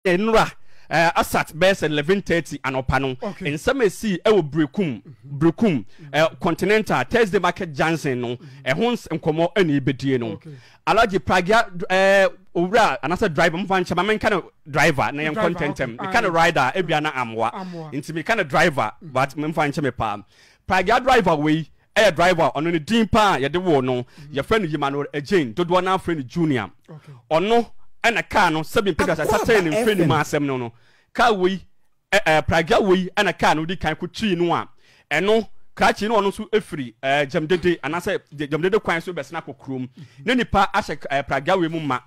Nnora asat bɛyɛ sɛ 11:30 anɔpa no, nsɛm a esii wɔ Berekum, Berekum, Continental, Thursday Market Junction no, ɛho nkɔmmɔ na yɛbɛdie no. Alhaji Pragya owura anaasɛ driver, momfa nkyɛ ma menka no driver na yɛnkɔ ntɛntɛm. Meka no rider a, ebia na amoa. Nti meka no driver, but momfa nkyɛ me paa. Pragya driver wei yɛ driver a ɔno ne din paa a yɛde woo no, yɛfrɛ no Emmanuel Agyein, dodoɔ no ara frɛ no Junior. Ɔno na kaa no sɛbi mpɛ duasa satɛɛ ne mfɛ nim asɛm no no, kaa wei, ɛ, pragya wei na kaa no di kan kɔtwii no a, ɛno krakye no ɔno nso firi Gyamdede anaasɛ Gyamdede kwan so bɛsena akɔ kurom. Ne nipa ahyɛ pragya wei mu ma.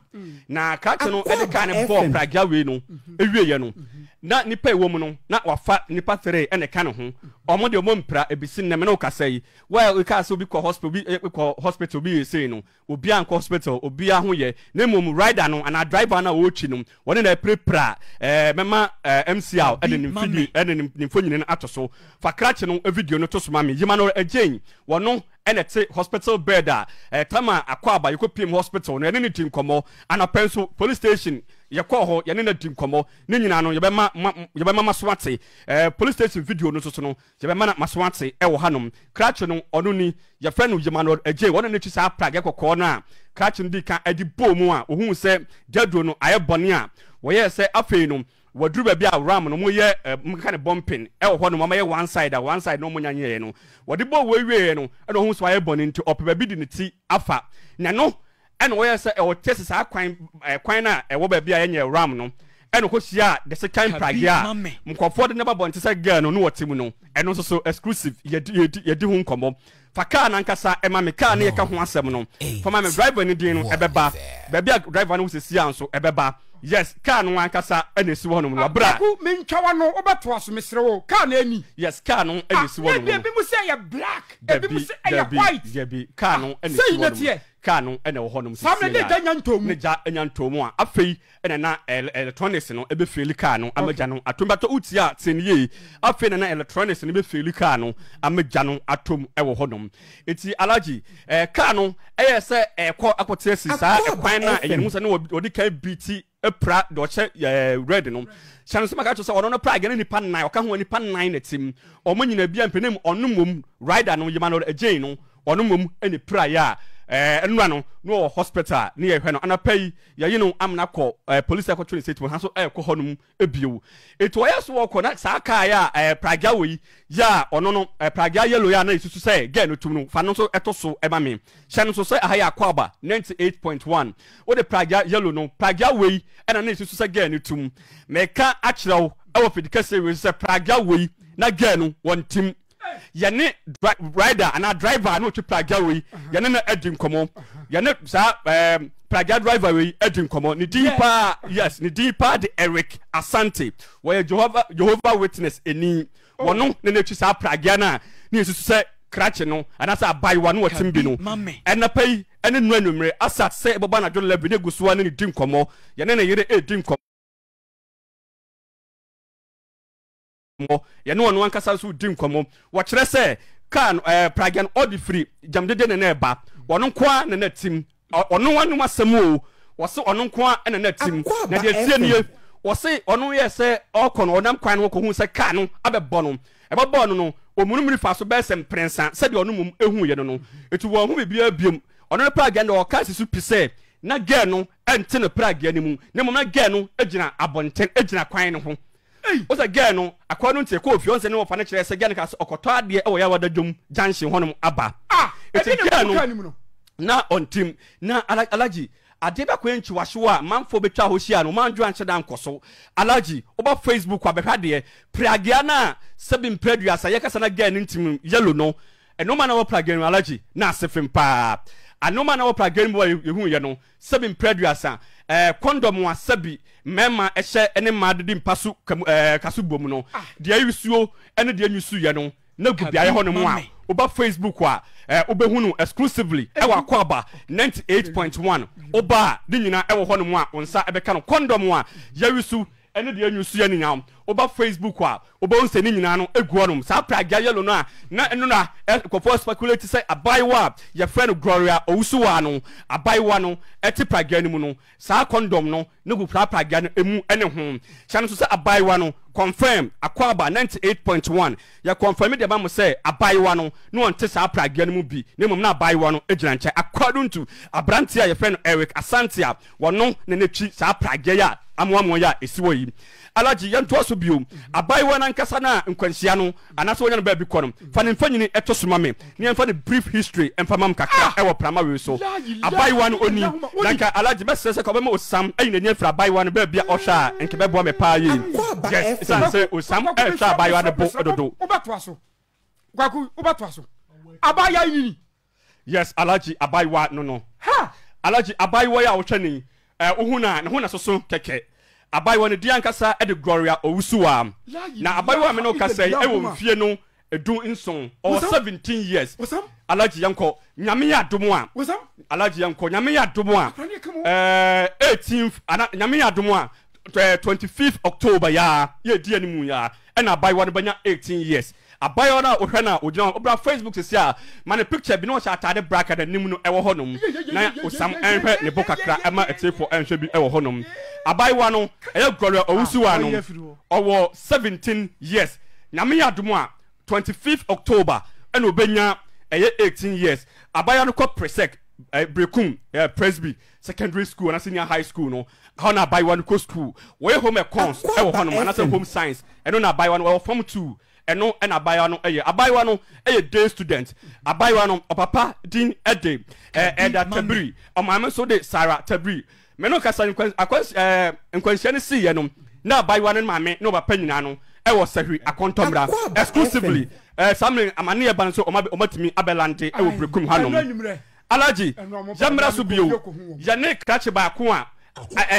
Na krakye no de kaa no bɔɔ pragya wei no wieɛ no, na nipa ɛwɔ mu no, na wafa nipa three na ɛka ne ho. Ɔmo deɛ ɔmo mpira, ebisi nnɛ me ne wo kasa yi, wo a wokaa sɛ obi kɔ hospital, obi kɔ hospital, obi yɛ sei no, obiara nkɔ hospital, obiara ho yɛ, na mmom rider no anaa driver no a ɔretwi no, wɔne na apirapira ɛɛ mɛma ɛɛ MCR ɛde ne mfidie ɛde ne mfonini no ato so. Fa krakye no video no to so ma me. Yima no Jane, wɔno ɛna ɛte hospital bed a ɛɛ Tama Akwaaba yɛkɔ piem hospital no yɛne no di nkɔmmɔ. Anɔpa nso police station yɛkɔɔ hɔ yɛne no adi nkɔmmɔ. Ne nyinaa no yɛbɛma ma yɛbɛma maso ate. Ɛɛ police station video no nso so no yɛbɛma na maso ate ɛwɔ hanom. Krakye no ɔno ni, yɛfrɛ no Emmanuel Adjei, ɔno na ɛtwi saa pragɛ kɔkɔɔ no a krakye no dii kan de bɔɔ mu a wɔhuu sɛ gyaduro no ayɛ bɔne a wɔyɛɛ sɛ afei no wɔaduru baabi a ram no wɔyɛ wɔka no bumping ɛwɔ hɔ nom wɔayɛ one side a one side no wɔnya nyɛɛ no wɔde bɔɔ wei wieɛ no ɛna wɔhu sɛ wɔayɛ bɔne nti ɔpɛ baabi de ne ti afa na no ɛna wɔyɛ sɛ ɛwɔ test saa kwan kwan no a ɛwɔ baabi a yɛnyɛ ram no ɛna ɔkɔhyia the second pragya a nkurɔfoɔ de ne ba bɔnte sɛ girl no ne wɔte mu no ɛno nso so exclusive yɛdi yɛdi yɛdi ho nkɔmmɔ fa kaa no ankasa ɛma me kaa no yɛka ho asɛm no fa ma me driver no din no ɛbɛba baabi a driver no wɔ sɛsi a nso ɛbɛba yes kaa no ankasa ɛna esi hɔ nom no wabra. Kwaku mentwa w'ano wobɛtoa so mesrɛ wo kaa no ani. Yes kaa no ɛna esi hɔ nom no. Ebi mu sɛ ɛyɛ black ebi mu sɛ ɛyɛ white. Dabi kaa no ɛna esi hɔ nom kaa no ɛna ɛwɔ hɔ nom sɛsi a ne gya nya ntɔɔ mu ne gya nya ntɔɔ mu a afei ɛna na electronics no ɛbɛ faili kaa no ama gya no atom batɔ wotie a tie no yie afei na na electronics no bɛ faili kaa no ama gya no atom ɛwɔ hɔ nom eti alaji ɛɛ kaa no ɛyɛ sɛ ɛkɔ akɔte asi saa ɛkwan no a ɛyɛ no ho sɛ ne wɔde kan bi ti pra deɛ ɔhyɛ ɛɛ red no hyɛ no sɛ maka kyerɛ sɛ ɔno no pra gɛ ne nipa nnan ɔka ho nipa nnan na tim wɔn nyinaa bi mpene ɔno mmom rider no yima no agyen no ɔno mmom ɛna pira yɛ a ɛɛ nnura no na ɔwɔ hospital ne yɛhwɛ no anapa yi yɛyi no amena kɔ ɛɛ polisi akɔtwe ne statement ha so ɛɛkɔ hɔ nom ebio etu ɔyɛ so ɔkɔ na saa kaa yɛ a ɛɛ pragya wɔ yi yɛ a ɔno no ɛɛ pragya yellow yɛ a na esusu sɛ gɛɛ no tum no fa no nso ɛto so ɛma me hyɛ no nso sɛ aha yɛ akɔ 98.1 wode pragya yellow no pragya wei ɛna na esusu sɛ gɛɛ no tum mɛka akyerɛw ɛwɔ fidikɛseɛ wei sɛ pragya wei na gɛɛ no wɔn tim yɛne rider anaa driver a na ɔtwi pragya wei yɛne no adi nkɔmmɔ yɛne saa ɛɛm pragya driver wei adi nkɔmmɔ ne din paa yes ne din paa de Eric Asante wɔyɛ Jehovah Jehovah Witness eni oh. wɔno ne n'akyi saa pragya no a ne yɛsusu sɛ krakye no anaasɛ abayewa no wɔtem bi no ɛnapa yi ɛne nnura anwummere asat sɛ ɛbɛbɔ anadwo 11 ne gu so a ne ne di nkɔmmɔ yɛne ne yere ɛredi nkɔmmɔ nkɔmmɔ. Yɛne ɔno ankasa nso redi nkɔmmɔ. Wɔkyerɛ sɛ kaa no ɛɛ pragya no ɔde firi Gyamdede na na ɛba. Ɔno nko ara na na tim. Ɔno anom asɛm o. Wɔse ɔno nko ara na na tim. Na deɛ ɛteɛ nie, wɔse ɔno yɛɛ sɛ ɔrekɔ no, ɔnam kwan no ho kɔhuu sɛ kaa no abɛbɔ no. Ɛbɛbɔɔ no no, ɔmunumuni faa so bɛyɛ sɛ mprɛnsa sɛdeɛ ɔno mmom huiɛ no no. Enti wanhu biribiara biom. Ɔno ne pragya no deɛ ɔka si so pi sɛ na girl no nte no pragya no mu, na mmom na girl no gyina abɔnten, gyina kwan no ho. Ei! Wosɛ girl no, akoa no nti ɛkɔɔ fie, ɔnsɛ ne wɔfa no kyerɛɛ sɛ girl no kaa sɛ ɔkɔtɔ adeɛ wɔ Yawada dwom junction hɔnom aba. Ah! Eti Ebi na girl ɛgu no, kaa no mu no. na ɔntim. Na Ala, Alhaji, adeɛ bi akɔyɛ nkyiwahyew a manfoɔ bɛtwaa hɔ hyiaa no, wɔn adwene anhyɛ da ankɔ so. Alhaji, woba Facebook a bɛhwɛ adeɛ, pragea no a sɛbi mprɛ aduasa yɛkasa na girl no ntim yellow no, nnoɔma na ɛwɔ pragea no mu Alhaji, na ase fem paa. Nnoɔma na ɛwɔ pragea no mu a yɛhuiɛ no, Sɛbi mprɛ aduasa, ɛɛ kɔndɔm a sɛbi mmarima hyɛ ne mmaa de di mpa so ka mu ɛɛ ka so bom no, deɛ ayusuo ne deɛ nyusuiɛ no na gu beaeɛ hɔ nom a, woba Facebook a ɛɛ wobɛhu no exclusively ɛwɔ Akwaaba 98.1, woba a ne nyinaa ɛwɔ hɔ nom a wo nsa ɛbɛka no, kɔndɔm a yɛayusu ne deɛ nyusuiɛ no nyinaa. Woba Facebook a, wobɛhu sɛ ne nyinaa no gu hɔnom. Saa pragea yellow no a na ɛno na nkurɔfoɔ speculate sɛ abaayewa a yɛfrɛ no Gloria Owusuwaa no, abaayewa no te pragea no mu no, saa condom no no gu saa pragea no mu ne ho. Hyɛ no nso sɛ abaayewa no confirm Akwaaba 98.1 Yɛ confirm de ma mo sɛ abaayewa no na ɔnte saa pragea no mu bi na mmom na abaayewa no gyina nkyɛn. According to aberanteɛ a yɛfrɛ no Eric Asante a wɔno na na twi saa pragea yi a amoamoa yi a ɛsi hɔ yi. Alhaji, yɛntoa so bio. Abaayewa no ankasa no a nkwanhyia no anaasɛ wɔnya no baabi kɔ no, fa ne mfanyini to so ma me na yɛmfa ne brief history mfa ma me kakra wɔ prama wei so. Abaayewa no ɔni, na nka Alhaji mɛsrɛ sɛ ka wobɛma Osam ayi n'ani afiri abaayewa no baabi a ɔhwɛ a nka ɛbɛboa me paa yie. Yes, ɛsiane sɛ Osam rehwɛ abaayewa no bo dodo. Wobɛtoa so. Kwaku, wobɛtoa so. Abaayewa yi ni. Yes Alhaji abaayewa no no. Ha! Alhaji abaayewa yi a wohwɛ no yi, eh, wohu no a, ne ho na soso kɛkɛ. Abaayewa no din ankasa de Gloria Owusuwaa. Na abaayewa a me ne wo kasa yi wɔ mfie no 17, ɔwɔ 17 years. Alhaji yɛnkɔ, Nyame yɛ adom a, Alhaji yɛnkɔ, Nyame yɛ adom a, eh, 18th, ana, Nyame yɛ adom a, eh, 25th October yi ara, yɛredi anim yi ara, ɛna abaayewa no bɛnya 18 years. Abayewa no a wohwɛ no a ogyina hɔ, bra Facebook sisi a, ma no picture bi na ɔhyɛ ataade black a n'anim no ɛwɔ hɔnom na Osam ɛnhwɛ ne bo kakra ɛma atiefoɔ ɛnhwɛ bi ɛwɔ hɔnom. Abayewa no ɛyɛ Gloria Owusuwaa no, ɔwɔ 17 years. Nyame yɛ adom a, 25th October ɛna ɔbɛnya ɛyɛ 18 years. Abayewa no kɔ Presec, Berekum, Presby Secondary School anaa Senior High School no, ɛhɔ na abayewa no kɔ school. Wɔyɛ home econs ɛwɔ hɔnom anaasɛ home science, ɛno na abayewa no, ɔwɔ form 2. Ɛno na abaayewa no yɛ. Abaayewa no yɛ day student. Abaayewa no, ɔpapa din de Elder Tabiri. Ɔmaame nso de Sarah Tabiri. Me no kasa nkwanhyia no siiɛ no, na abaayewa no maame ne ɔpapa nyinaa no wɔ Sahwi Akɔntɔmmra. Exclusively, saa mmerɛ amaneɛ ba no nso wɔatumi abɛlande wɔ Berekum hanom. Alhaji, yɛmmra so bio. Yɛne krakye baako a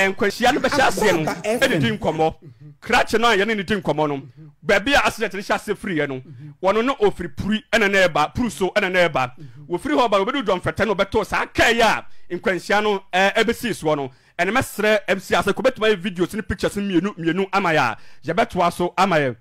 nkwanhyia no bɛhyɛ aseɛ no didi nkɔmmɔ. Krakye no a yɛne no di nkɔmmɔ no, baabi a accident no hyɛ aseɛ firiiɛ no, wɔno no ɔfiri Puri na na ɛreba, Puru so na na ɛreba. Wɔfiri hɔ ba no, wɔbɛduru Dɔmfɛtɛ no, wɔbɛtoo saa kaa yi a nkwanhyia no bɛsii soɔ no. Ɛnna mɛsrɛ MC a sɛ kɔbɛtumi ayɛ videos ne pictures mmienu mmienu ama yɛ a, yɛbɛtoa so ama yɛ.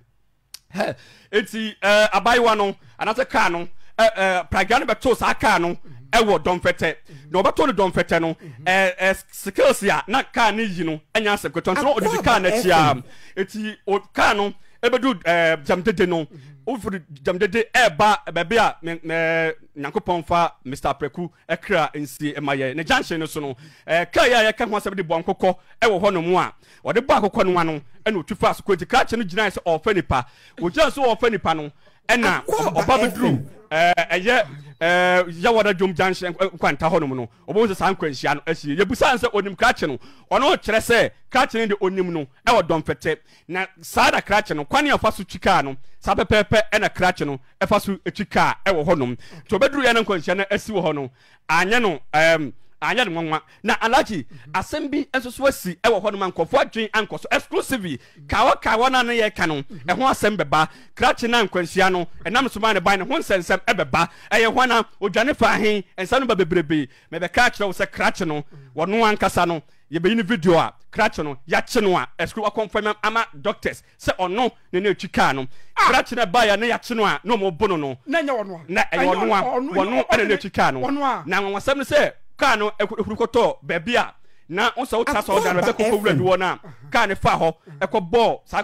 Hɛ, enti ɛɛ abaayewa no anaasɛ kaa no ɛ ɛ pragya no bɛtoo saa kaa no ɛwɔ dɔnfɛtɛ na ɔbɛtoo no dɔnfɛtɛ no ɛ ɛ skills a na kaa no yi no ɛnyɛ asɛm ketewa nti na ɔdidi kaa no akyi a eti o kaa no ɛbɛdu ɛɛ gyamdede no wofiri gyamdede ɛɛba baabi a mɛ mɛ nyankopɔn fa Mr. Apreku ɛkra nsie ɛma yɛ ne junction no so no ɛɛ kaa yi a yɛka ho asɛm de bɔ nkokɔ ɛwɔ hɔ nom a Ɔde bɔɔ akokɔ no ano ɛna ɔtu faa so kɔ. Nti krakye no gyinae sɛ ɔrefa nipa. Ɔgyina so ɔrefa nipa no ɛna ɔba bɛduru ɛyɛ Yawada Dwom junction nkwanta hɔnom no, ɔbɛhu sɛ saa nkwanhyia no asie. Yɛbusaa no sɛ ɔnim krakye no. Ɔno kyerɛ sɛ krakye no deɛ ɔnim no ɛwɔ Dɔmfɛtɛ. Na saa na krakye no, kwan a ɔfa so twi kaa no, saa pɛpɛɛpɛ ɛna krakye no ɛfa so twi kaa ɛwɔ hɔnom. Nti ɔbɛduru yɛ na nkwanhyia no asi wɔ hɔ no, anyɛ no ɛɛm anyɛ no nwanwa. Na Alhaji, asɛm bi nso so asi wɔ hɔnom a nkurɔfoɔ adwene ankɔ so exclusively. Kawa kawa no a na yɛreka no, ɛho asɛm bɛba. Krakye no a nkwanhyia no ɛnam so maa no bae no ho nsɛnsɛm ɛbɛba. Ɛyɛ hwan a? Ɔdwane faa he? Nsɛm no ba bebrebe. Mebɛka akyerɛ wo sɛ krakye no, ɔno ankasa no, yɛbɛyi no video a krakye no, yɛakye no a, exclu wakɔnfɛm ama doctors sɛ ɔno ne na ɛtwi kaa no. Krakye no ɛbaeɛ a na yɛakye no a na wɔbo no no, na ɛnyɛ ɔno a. Na ɛyɛ ɔno a, wɔno na na ɛtwi kaa no. Na anwanwasɛm ne sɛ kaa no huru kɔtɔɔ baabi a na wo sɛ wotra asɔredan no bɛbɛ koko wura bi wɔ no a kaa no faa hɔ ɛkɔbɔɔ saa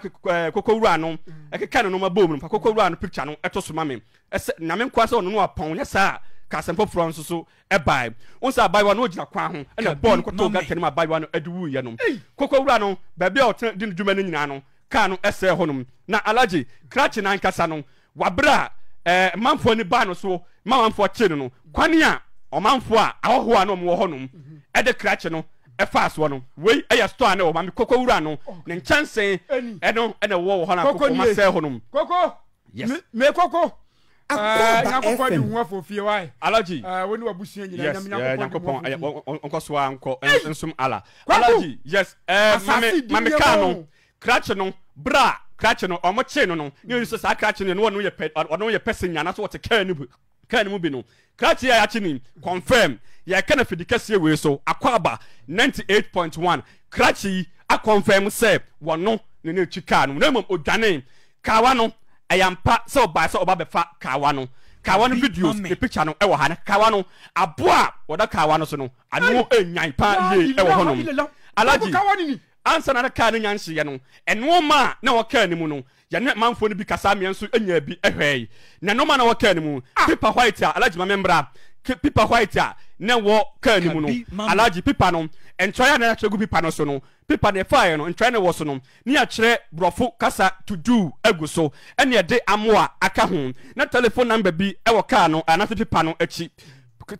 koko wura no ɛkeka ne nnoɔma bɔɔ mu no. Fa koko wura no picture no ɛto so ma me. Ɛsɛ Nyame nkoa sɛ ɔno no apɔn nyɛ saa a ka asɛm foforɔ nso so ɛbae. Wohu sɛ abaayewa no ɔgyina kwan ho ɛna bɔɔl no kɔtɔɔ gutter no mu abaayewa no de wuiɛ no. Koko wura no baabi a ɔtena di ne dwuma no nyinaa no kaa no sɛɛ hɔnom. Na Alhaji, krakye no ankasa no, wɔ bere a eh, manfoɔ ani baa no so ma manfoɔ kyee no no, kwane a ɔmanfoɔ a ahɔhoɔ a na wɔwɔ hɔnom de krakye no faa soɔ no, wei yɛ store a na ɛwɔ Maame Koko wura no ne nkyɛnse ɛno na ɛwɔ wɔ hɔ na Koko wɔn nie. asɛe hɔnom. Koko. Yes. Me, me koko. Akwaaba Nyankopɔn de FM. hu afɔ fie wae. Alaji. Wo ne wabusua nyinaa. Yes, Nyame Nyankopɔn de hu Nyankopɔn afɔ fie. ɔnkɔ so a nkɔ nsom Allah. Kwaku. Alaji, yes. Asase Mame, di mame nneɛma kaa no. o. Krakye no, bere a krakye no, wɔn kyee no no, ne yɛn sɛ saa krakye no, ɔno yɛ pɛ, ɔno yɛ passenger anaasɛ ɔte kaa no mu, kaa no mu bi no. Krakye a yɛakye no yi, confirm, yɛreka no afidi kɛseɛ wei so, Akwaaba 98.1, krakye yi. akɔnfɛm sɛ wɔno ne na ɛtwi kaa no na mmom odwanee. Kawa no, ɛyɛ ampa sɛ ɔbae sɛ ɔba bɛfa kawa no. Kawa no Kabi ma videos me. ne picture no wɔ ha. Na kawa no, aboa a wɔda kawa no so no, ano nyan paa La yie wɔ ilaha hɔnom. illallah. Kwaku Alhaji, kawa no ni. ansa na na kaa no nya nhyeeɛ no, nnoɔma a na ɛwɔ kaa no mu no, yɛne amanfoɔ no bi kasaa meɛ nso nyaa bi hwɛɛe. Na nnoɔma a na ɛwɔ kaa no mu, pipa white a, Alhaji ma memmra, pipa white a na ɛwɔ kaa no mu no, Kabi ma me. Alhaji, pipa no, ntwerɛeɛ a na yɛatwerɛ agu pipa no so no, pipa no yɛfaeɛ no, ntwerɛeɛ no ɛwɔ so no, ne yɛatwerɛ borɔfo kasa to do agu so, ɛne yɛde amoa aka ho. Na telephone number bi wɔ kaa no anaasɛ pipa no akyi.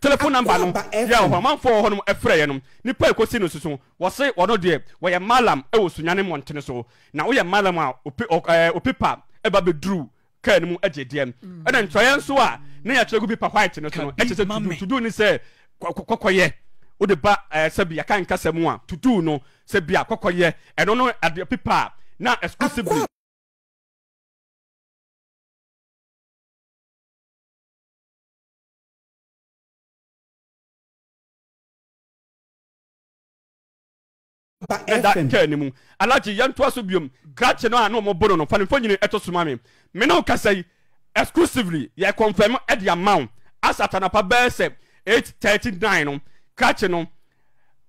Telephone number no Akwaaba yɛ wɔ hɔ, FM. amanfoɔ wɔ hɔnom frɛeɛ no, nipa a ɛkɔsi no so so, wɔse wɔno deɛ wɔyɛ mallam wɔ Sunyani mmɔntene so. Na woyɛ mallam a, wo pipa ba bɛduru kaa no mu gye deɛ. Ɛna ntwerɛeɛ nso a na yɛatwerɛ gu pipa white no so no, Kabi ɛkyerɛ sɛ ma to do. me. To do ne sɛ kɔkɔyɛ. Wode ba sɛbi yɛka nkasa mu a, to do no sɛ bia kɔkɔyɛ. Ɛno no adeɛ pipa a na exclusively. Aba Ɛda FM. kaa no mu. Alhaji, yɛntoa so biom. Krakye no a na wɔbɔ no no, fa ne mfonini to so ma me. Me ne wo kasa yi, exclusively, yɛ confirm de ama wo, as at anɔpa bɛyɛ sɛ 8:39 no, krakye no,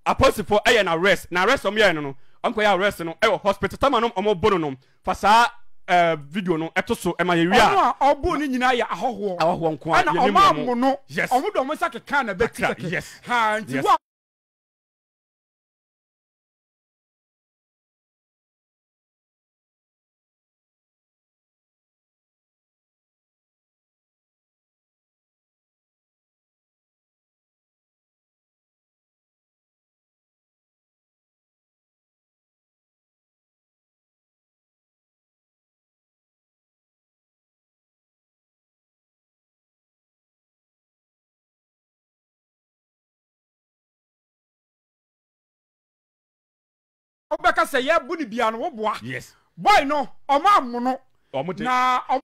apolisifoɔ yɛ no arrest. Na arrest a wɔyɛɛ no no, wɔkɔyɛ arrest no wɔ hospital. Tama no wɔbɔ no no, fa saa eh, video no to so ma yɛwie a. Ɔno a ɔbɔ no nyinaa yɛ ahɔhoɔ. Ahɔhoɔ nko a, Ɛna yɛnim ɔmo wɔn. ammo no. Yes. Ɔmo de ɔmo nsa keka na bɛti Kakra, kɛkɛ. yes. Ha, nti Yes. wo a. Wobɛka sɛ yɛbo no bia no woboa. Yes. Boy no ɔmo amono Ɔmo de. na ɔmo.